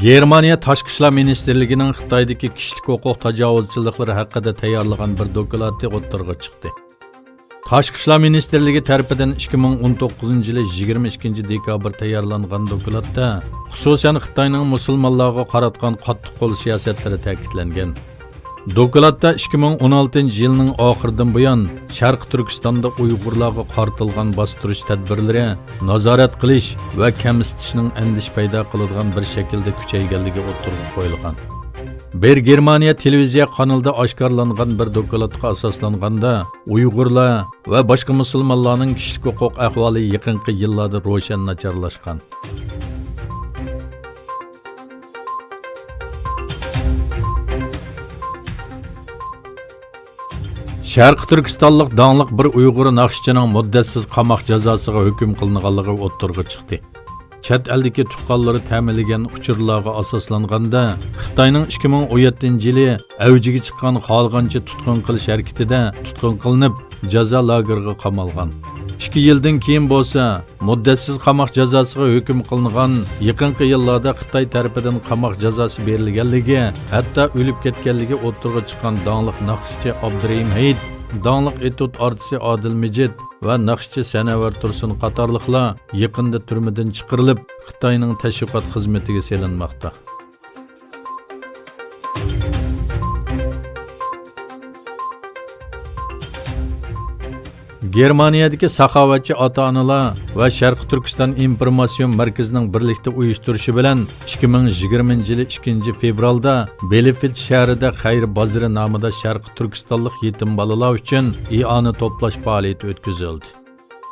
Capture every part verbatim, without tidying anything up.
گېرمانىيە تاشقى ئىشلار مىنىستىرلىكىنىڭ خىتايدىكى كىشىلىك ھوقۇق تاجاۋۇزچىلىقلىرى ھەققىدە تەييارلىغان بىر دوكلاتى ئوتتۇرىغا چىقتى. تاشقى ئىشلار مىنىستىرلىكى تەرىپىدىن ئىككى مىڭ ئون توققۇزىنچى يىلى يىگىرمە ئىككىنچى دېكابىر تەييارلانغان دوكلاتتا، خۇسۇسەن، خىتاينىڭ مۇسۇلمانلارغا قاراتقان قاتتىق قول سىياسەتلىرى تەكىتلەنگەن. دوكلاتتا ئىككى مىڭ ئون ئالتىنچى يىلنىڭ ئاخىرىدىن بۇيان شەرقىي تۈركىستاندا ئۇيغۇرلارغا قارىتىلغان باستۇرۇش تەدبىرلىرى نازارەت قىلىش ۋە كەمسىتىشنىڭ ئەندىشە پەيدا قىلىدىغان بىر شەكىلدە كۈچەيگەنلىكى ئوتتۇرىغا قويۇلغان. بىر گېرمانىيە تېلېۋىزىيە قانىلىدا ئاشكارىلانغان بىر دوكلاتقا ئاساسلانغاندا، ئۇيغۇرلار ۋە باشقا مۇسۇلمانلارنىڭ كىشىلىك ھوقۇق ئەھۋالى يېقىنقى يىللاردا روشەن ناچارلاشقان. شەرقىي تۈركىستانلىق داڭلىق بىر ئۇيغۇر ناخشىچىنىڭ مۇددەتسىز قاماق جازاسىغا ھۆكۈم قىلىنغانلىقى ئوتتۇرىغا چىقتى. چەت ئەلدىكى تۇغقانلىرى تەمىنلىگەن ئۇچۇرلارغا ئاساسلانغاندا، خىتاينىڭ ئىككى مىڭ ئون يەتتىنچى يىلى ئەۋجىگە چىققان خالىغانچە تۇتقۇن قىلىش ھەرىكىتىدە تۇتقۇن قىلىنىپ، جازا لاگېرىغا قامالغان. ئىككى يىلدىن كېيىن بولسا، مۇددەتسىز قاماق جازاسىغا ھۆكۈم قىلىنغان، يېقىنقى يىللاردا خىتاي تەرىپىدىن قاماق جازاسى بېرىلگەنلىكى، ھەتتا ئۆلۈپ كەتكەنلىكى ئوتتۇرىغا چىققان داڭلىق ناخشىچى ئابدۇرېھىم ھېيت، داڭلىق ئېتيۇد ئارتىسى ئادىل مىجىت ۋە ناخشىچى سەنەۋەر تۇرسۇن قاتارلىقلار يېقىندا تۈرمىدىن چىقىرىلىپ، خىتاينىڭ تەشۋىقات خىزمىتىگە سېلىنماقتا. گېرمانىيەدىكى ساخاۋەتچى ئاتا-ئانىلار ۋە شەرقىي تۈركىستان ئىنفورماتسىيون مەركىزىنىڭ بىرلىكتە ئۇيۇشتۇرۇشى بىلەن ئىككى مىڭ يىگىرمىنچى يىلى ئىككىنچى فېۋرالدا بېلېفېلد شەھىرىدە خەير بازىرى نامىدا شەرقىي تۈركىستانلىق يېتىم بالىلار ئۈچۈن ئىئانە توپلاش پائالىيىتى ئۆتكۈزۈلدى.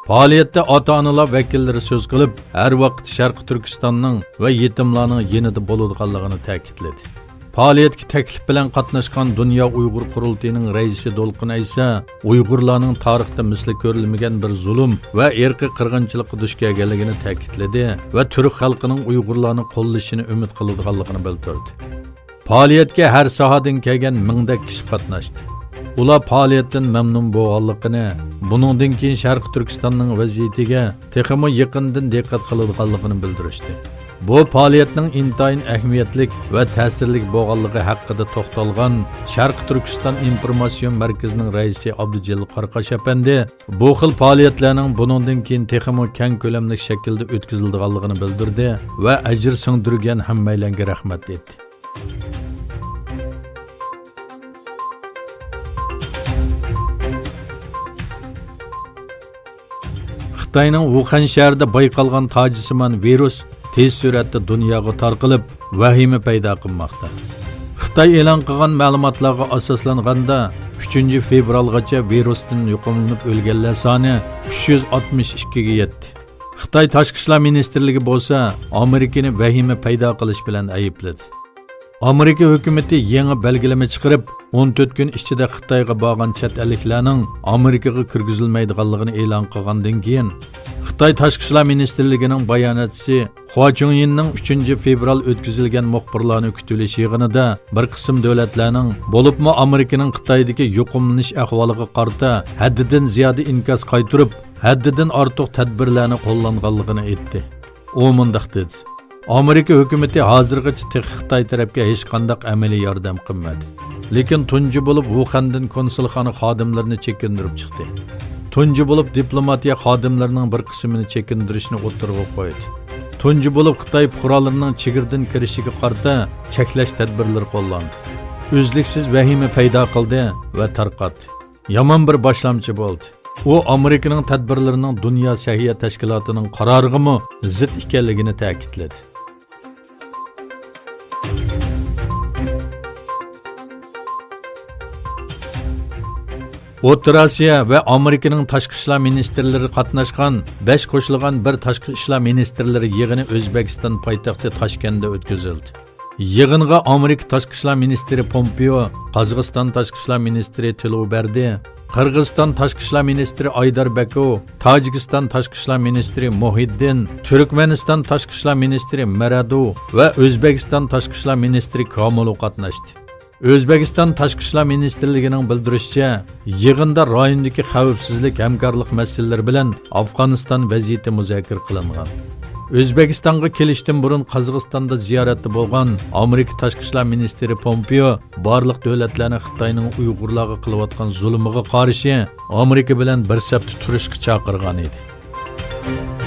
پائالىيەتتە ئاتا-ئانىلار ۋەكىللىرى سۆز قىلىپ، ھەر ۋاقىت شەرقىي تۈركىستاننىڭ ۋە يېتىملارنىڭ يېنىدا بولىدىغانلىقىنى تەكىتلىدى. پائالىيەتكە تەكلىپ بىلەن قاتناشقان دۇنيا ئۇيغۇر قۇرۇلتىيىنىڭ رەئىسى دولقۇن ئەيسا ئۇيغۇرلارنىڭ تارىختا مىسلى كۆرۈلمىگەن بىر زۇلۇم ۋە ئىرقىي قىرغىنچىلىققا دۇچ كەلگەنلىكىنى تەكىتلىدى ۋە تۈرك خەلقىنىڭ ئۇيغۇرلارنى قوللىشىنى ئۈمىد قىلىدىغانلىقىنى بىلدۈردى. پائالىيەتكە ھەر ساھەدىن كەلگەن مىڭدەك كىشى قاتناشتى. ئۇلار پائالىيەتتىن مەمنۇن بولغانلىقىنى، بۇنىڭدىن كېيىن شەرقىي تۈركىستاننىڭ ۋەزىيىتىگە تېخىمۇ يېقىندىن دىققەت قىلىدىغانلىقىنى بىلدۈرۈشتى. بۇ پائالىيەتنىڭ ئىنتايىن ئەھمىيەتلىك ۋە تەسىرلىك بولغانلىقى ھەققىدە توختالغان شەرقىي تۈركىستان ئىنفورماتسىيون مەركىزىنىڭ رەئىسى ئابدۇجېلىل قاراقاش ئەپەندى، بۇ خىل پائالىيەتلەرنىڭ بۇنىڭدىن كېيىن تېخىمۇ كەڭ كۆلەملىك شەكىلدە ئۆتكۈزۈلىدىغانلىقىنى بىلدۈردى ۋە ئەجىر سىڭدۈرگەن ھەممەيلەنگە رەھمەت ئېيتتى. خىتاينىڭ ۋۇخەن شەھىرىدە بايقالغان تاجسىمان ۋىرۇس تېز سۈرئەتتە دۇنياغا تارقىلىپ، ۋەھىمە پەيدا قىلماقتا. خىتاي ئېلان قىلغان مەلۇماتلارغا ئاساسلانغاندا، ئۈچىنچى فېۋرالغىچە ۋىرۇستىن يۇقۇملىنىپ ئۆلگەنلەر سانى ئۈچ يۈز ئاتمىش ئىككىگە يەتتى. خىتاي تاشقى ئىشلار مىنىستىرلىكى بولسا ئامېرىكىنى ۋەھىمە پەيدا قىلىش بىلەن ئەيىبلىدى. ئامېرىكا ھۆكۈمىتى يېڭى بەلگىلىمە چىقىرىپ، ئون تۆت كۈن ئىچىدە خىتايغا بارغان چەت ئەللىكلەرنىڭ ئامېرىكىغا كىرگۈزۈلمەيدىغانلىقىنى ئېلان قىلغاندىن كېيىن، خىتاي تاشقى ئىشلار مىنىستىرلىكىنىڭ باياناتچىسى خۇا چۈڭيىننىڭ ئۈچىنچى فېۋرال ئۆتكۈزۈلگەن مۇخبىرلارنى كۈتۈۋېلىش يىغىنىدا بىر قىسىم دۆلەتلەرنىڭ، بولۇپمۇ ئامېرىكىنىڭ خىتايدىكى يۇقۇملىنىش ئەھۋالىغا قارىتا ھەددىدىن زىيادە ئىنكاس قايتۇرۇپ، ھەددىدىن ئارتۇق تەدبىرلەرنى قوللانغانلىقىنى ئېيتتى. ئۇ مۇنداق دېدى: ئامېرىكا ھۆكۈمىتى ھازىرغىچە تېخى خىتاي تەرەپكە ھېچقانداق ئەمەلىي ياردەم قىلمىدى. لېكىن تۇنجى بولۇپ ۋۇخەندىن كونسۇلخانا خادىملىرىنى چېكىندۈرۈپ چىقتى. تۇنجى بولۇپ دىپلوماتىيە خادىملىرىنىڭ بىر قىسمىنى چېكىندۈرۈشنى ئوتتۇرىغا قويدى. تۇنجى بولۇپ خىتاي پۇقرالىرىنىڭ چېگرىدىن كىرىشىگە قارىتا چەكلەش تەدبىرلىرى قوللاندى. ئۈزلۈكسىز ۋەھىمە پەيدا قىلدى ۋە تارقاتتى. يامان بىر باشلامچى بولدى. ئۇ ئامېرىكىنىڭ تەدبىرلىرىنىڭ دۇنيا سەھىيە تەشكىلاتىنىڭ قارارىغىمۇ زىت ئىكەنلىكىنى تەكىتلىدى. ئوتتۇرا ئاسىيا ۋە ئامېرىكىنىڭ تاشقى ئىشلار مىنىستىرلىرى قاتناشقان بەش قوشۇلغان بىر تاشقى ئىشلار مىنىستىرلىرى يىغىنى ئۆزبېكىستان پايتەختى تاشكەندتە ئۆتكۈزۈلدى. يىغىنغا ئامېرىكا تاشقى ئىشلار مىنىستىرى پومپېئو، قازاقىستان تاشقى ئىشلار مىنىستىرى تىلۇبەردى، قىرغىزىستان تاشقى ئىشلار مىنىستىرى ئايدار بەكۇ، تاجىكىستان تاشقى ئىشلار مىنىستىرى مۇھىددىن، تۈركمەنىستان تاشقى ئىشلار مىنىستىرى مەرەدۇ ۋە ئۆزبېكىستان تاشقى ئىشلار مىنىستىرى كامۇلو قاتناشتى. ئۆزبېكىستان تاشقى ئىشلار مىنىستىرلىكىنىڭ بىلدۈرۈشىچە، يىغىندا رايوندىكى خەۋپسىزلىك ھەمكارلىق مەسىلىلىرى بىلەن ئافغانىستان ۋەزىيىتى مۇزاكىرە قىلىنغان. ئۆزبېكىستانغا كېلىشتىن بۇرۇن قازاقىستاندا زىيارەتتە بولغان ئامېرىكا تاشقى ئىشلار مىنىستىرى پومپېئو بارلىق دۆلەتلەرنى خىتاينىڭ ئۇيغۇرلارغا قىلىۋاتقان زۇلۇمىغا قارشى ئامېرىكا بىلەن بىر سەپتە تۇرۇشقا چاقىرغان ئىدى.